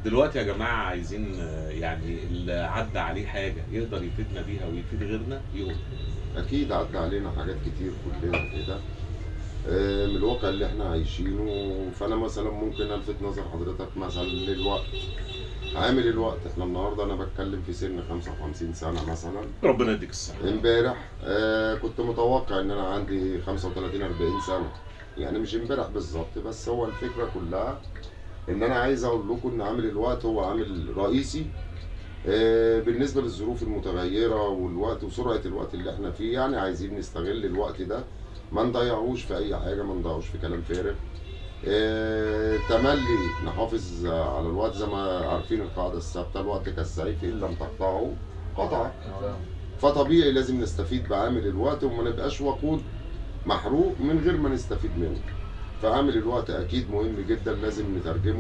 دلوقتي يا جماعة عايزين يعني اللي عدى عليه حاجة يقدر يفيدنا بيها ويفيد غيرنا يقول. اكيد عدى علينا حاجات كتير كلنا كده من الواقع اللي احنا عايشينه. فانا مثلا ممكن الفت نظر حضرتك مثلا للوقت، عامل الوقت. احنا النهارده انا بتكلم في سن 55 سنة مثلا، ربنا يديك الصحة. امبارح كنت متوقع ان انا عندي 35 40 سنة، يعني مش امبارح بالظبط، بس هو الفكرة كلها ان انا عايز اقول لكم ان عامل الوقت هو عامل رئيسي بالنسبة للظروف المتغيره والوقت وسرعة الوقت اللي احنا فيه. يعني عايزين نستغل الوقت ده، ما نضيعوش في اي حاجة، ما نضيعوش في كلام فارغ. تملي نحافظ على الوقت، زي ما عارفين القاعدة الثابتة، الوقت كالسيف ان لم تقطعه قطعك. فطبيعي لازم نستفيد بعامل الوقت وما نبقاش وقود محروق من غير ما نستفيد منه. فعامل الوقت اكيد مهم جدا، لازم نترجمه.